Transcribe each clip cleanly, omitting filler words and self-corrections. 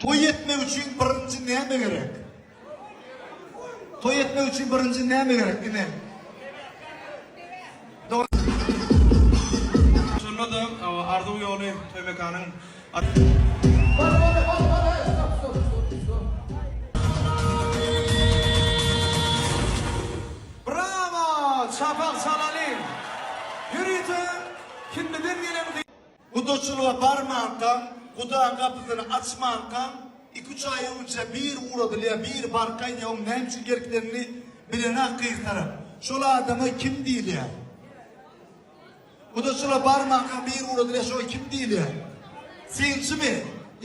Toý etmek üçin birinji näme gerek? Toý etmek üçin birinji näme gerek ine? Şonda-da Arzuw ýoly toý mekanyň. Brawo! Çapak çalalyň! Ýörite hindiden gelen gyz. Gudaçylyga barmankaň, gudaň gapysyny açmankaň, iki-üç aý öňünçä biri ugradylýar, biri baryp gaýdýar, oň näme üçin gelipdenini bilenak gyz tarap. Şol adama kim diýilýär? Gudaçylyga barmankaň biri ugradylýar, şoňa kim diýilýär? Synçymy?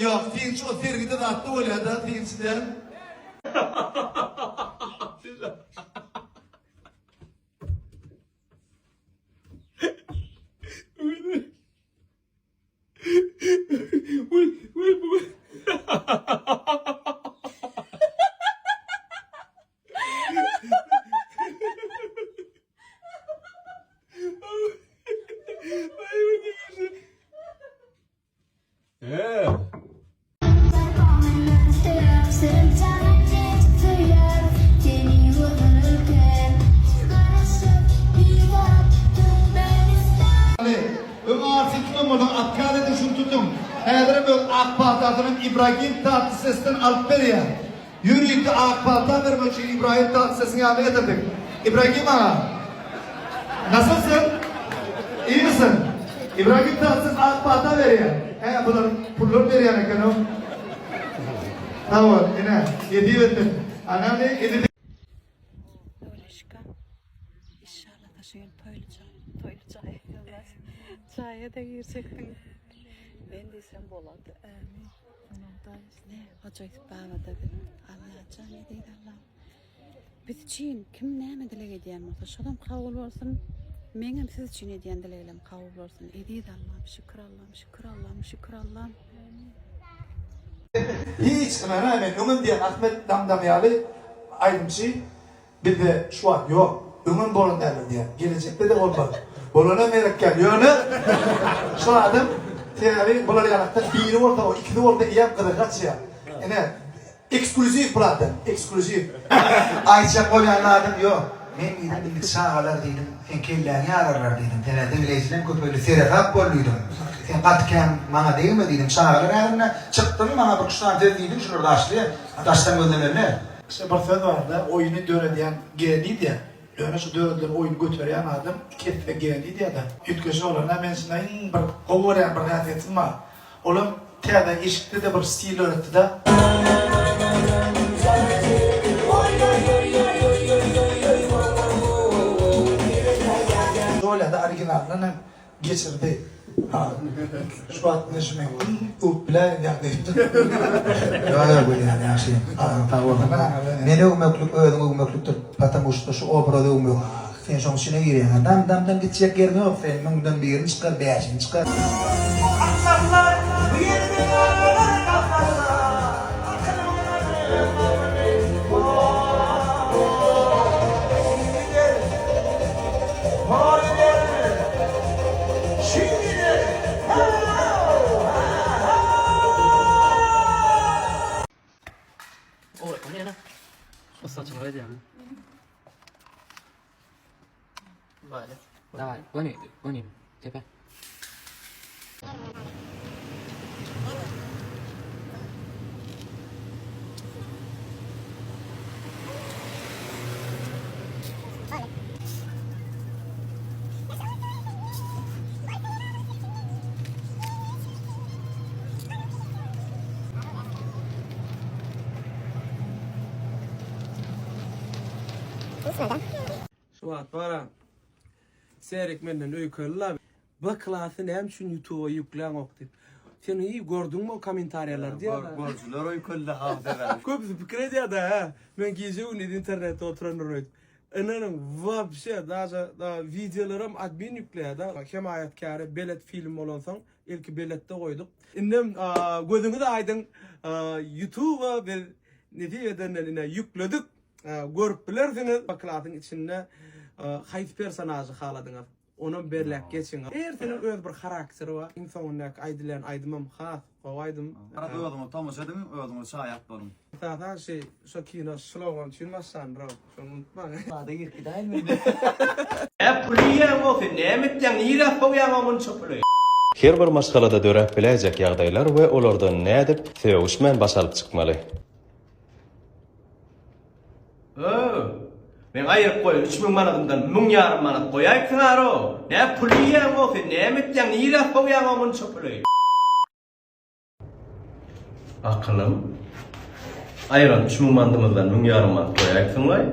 Ýok, synçy o sergide zatda bolýar-da, synçy däl. Öň arty tutan bolsaň otkaz ediň şuny tutuň. Häzirem öz ak patasynam Ibragim Tatlysesden alyp berýär. Ýörite ak pata bermek üçin Ibrahim Tatlysesiň ýanyna getirdik. Ibragim aga. Nasylsyn? Iýmisin? Ibragim Tatlyses ak pata berýär. Hä, bular pullar berýän ekenow. Sag bol, ine, nesip etsin. Anany indi Öwleşka. Inşallah şu ýyl toýly jaý, toýly jaý. Jaýa-da girjekdiň. Men diýsem bolady. Amin. Ne, Hoja Ýusup baba-da biz Allajan eziz Allam. Biz üçin kim näme dileg edýän bolsa, şolam kabul bolsun. Meňem siz üçin edýän dileglerim kabul bolsun. Eziz Allam, şükür Allam, şükür Allam, şükür Allam. Hiç ynanaý men öňem diýen Ahmet Damdam ýaly aýdymçy bizde şu wagt ýok. Öňem bolan däldir diýen. Gelejekde-de bolmaz. Bolanam gerek däl. Ýöne şol adam sebäbi bular ýalakdan biri bolsa o ikisi bolsa eýýäm gyzy gaçýar. Ine Eksklýuziw brada, eksklýuziw. Aýtjak bolýan zadym ýok. Men diýdim indi çagalar diýdim, seň kelläňi ýararlar diýdim. Sen-ä diňleýjileň köpeldi, seresap bol diýdim. Sen gaty kän maňa degme diýdim. Çagalar häzirine çykdyň maňa bir üç sany söz diýdiň, şular daşly, daşdan gözlemeli. Şe bir söz barda oýuny döredýän geniý diýýär. Ýöne şu döredilen oýuny göterýän adam iki esse geniý diýýär-de. Üýtgeşik bolan-da men şunda iň bir gowy görýän bir häsiýetim bar. Olam täze eşikde-de bir stil döretdi-de. Zolýada originalyndan hem geçirdi. Ha, şu wagt ine şu meň iň öwüp biläýen ýagdaýymdyr. Ýok ýok bilýän ýagşy. Sag bol. Meni öwmeklik özüňi öwmeklikdir. Patamu şto şu obrazy öwmek. Sen şoň içine girýäň. Dam damdan gitjek ýeriň ýok. Sen müňden birini çykar, bäşini çykar. Akmaklar bu ýerde galmazlar, Akyllylaryň gabry Hor gider, hor gider, şir gider, ho-ho, ha-ha! Ussaçylyk edýäň. Daway, göni, göni, tepe. Şu wagt bara Serik menden öýkeli-la. B klasy näme üçin ýutuba ýükläňok diýip. Sen hiý gördüňmi o kommentariýalary diýýär. Görjüler öýkeli ha sebäbi. Köpüsi pikir edýär-de, hä. Men gije-gündiz internetde oturandyryn öýdüp. Ynanyň, wapşe, daže wideolaram admin ýükleýär-de. Hemaýatkäri Belet film bolansoň, ilki Beletde goýduk. Indem gözüňiz aýdyň, ýutuba biz nesip edenden ine ýükledik. Görüp bilersiňiz. Klasyň içinde haýsy personažy haladyňyz? Onam belläp geçiň. Hersiniň öz bir harakteri bar. Iň soňundaky aýdylýan aýdymam has gowy aýdym. Garaz özüňiz tomaşa ediň, özüňiz şaýat boluň. Esasan şi şo kino slogan üçin başlandyr şony unutmaň. Sada girip gidäýinmi indi. Hä puly iýeňok sen näme etýäň nirä sowýaň munça puly. Her bir maşgalada döräp biläýjek ýagdaýlar we olardan nädip sögüşmän baş alyp çykmaly. Öw! Meň aýyryp goýan 3000 manadymdan müň ýarym manat goýaýypsyň-arow! Nä puly iýýäň-ow sen, näme etýäň, nirä sowýaň-ow munça puly? Akylym, aýyran 3000 mandymyzdan müň ýarym manat goýaýypsyň-laý.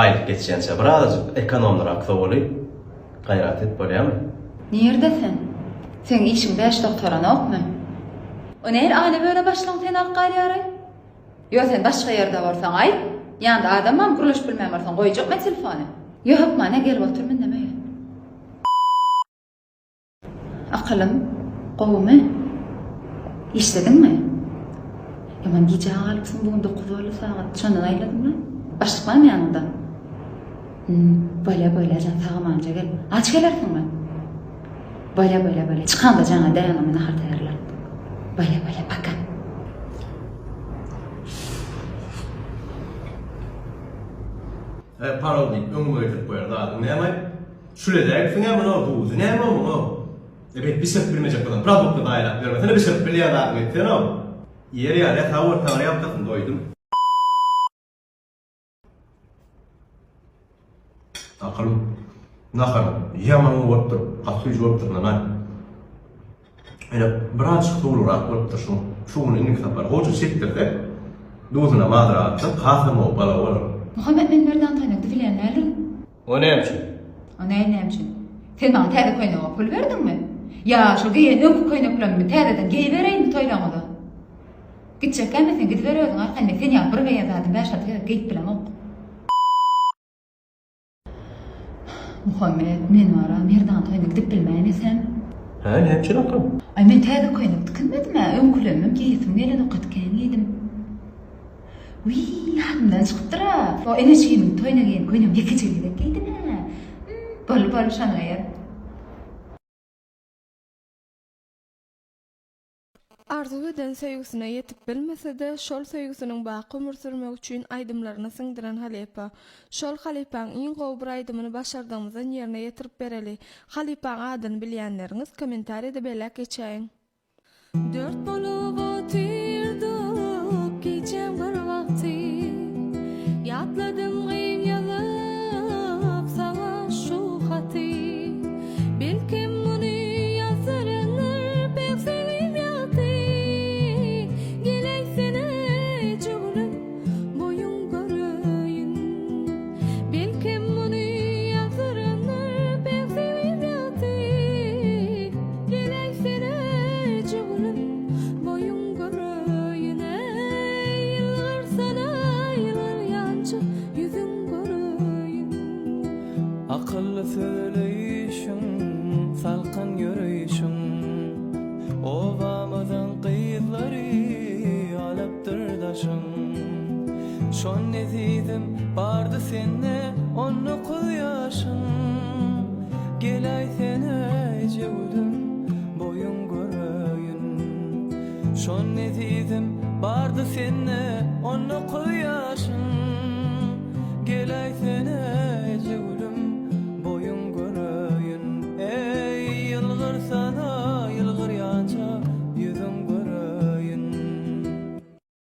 Aýlyk geçýänçä birazajyk ekonomlyrak sowaly. Gaýrat et bolýamy? Nirde sen? Seň işiň bäşde gutaranokmy? O nähili aýna böle başlygyň seni alyp galýaraý? Ýo sen başga ýerde bolsaň aýt. Ýanda adam barmy gürleşip bilmeýän bolsaň goýjak men telefony. Ýo hökmana gelip otur mindem öýe. Akylym gowumy? Işlediňmi? Ýaman gijä galypsyň bu gün dokuz boldy sagat. Şondan aýladymla. Başlyk barmy ýanyňda? Hum bolýa bolýa jan sagamanja gel. Aç gelersiňmi? Bolýa bolýa bolýa. Çykanda jaňa däýeňmi nahar taýýarlap. Bolýa bolýa paka. He parol diýip öňüme getirip goýan zadyň näme? Şüledäýipsiň-ä muny duzy näme muň? E bet bişirip bilmejek bolsaň produkty zaýalap ýörmesene bişirip bilýän zadyňy etsene. Ýer ýaly sag bol taňry ýalkasyn doýdum. Akylym naharyň ýaman gowy bolupdyr, gaty süýji bolupdyr nanay. Ýöne birazjyk suwlurak bolupdyr şuň. Suwuny indiki sapar gowja çekdirsek, duzunam azrak atsak hasam gowy palaw bolar. Muhammet men Merdan toýuna gidibilýän däldirin. O näme üçin? O näme näme üçin? Sen maňa täze köýnege pul berdiňmi? Ýa şo geýen öňki köýneklerimi täzeden geýibereýinmi toýlaňyza? Gitjekkämi sen gidiber özüň arkaýyn men sen ýaly bir geýen zadymy bäş-alty gezek geýip bilemok. Muhammet men bara Merdan toýuna gidip bilmäýin esem. Hä näme üçin akylym? Aý men täze köýnek tikinmedim-ä öňkülerimem geýesim gelenok gaty kän geýdim. Wiý ýadymdan çykypdyr-a. O eneşigimiň toýuna geýen köýnegimi ýekeje gezek geýdim-ä. Boldy boldy şony geýerin. Arzuw eden söýgüsine ýetip bilmese-de, şol söýgüsiniň baky ömür sürmegi üçin aýdymlaryna siňdiren halypa. Şol halypaň iň gowy bir aýdymyny başardygymyzdan ýerine ýetirip bereli. Halypaň adyny bilýänleriňiz kommentariýada belläp geçäýiň. Dört bolup otyrdyk gijäň bir wagty Ýatladym gyň ýazyp saňa şu haty Belkem muny ýazdyrandyr pegsegim ýagty Geläýsene jügülip boýuň göreýin Belkem muny ýazdyrandyr pegsegim ýagty Geläýsene jügülip boýuň göreýin Eý ýylgyrsana ýylgyrýança ýüzüň göreýin. Akylly söýleýşiň, salkyn ýöreýşiň, Obamyzyň gyzlary alypdyr daşyň. Şon ezizim bardy sende on dokuz ýaşyň, Geläýsene ejegülüm.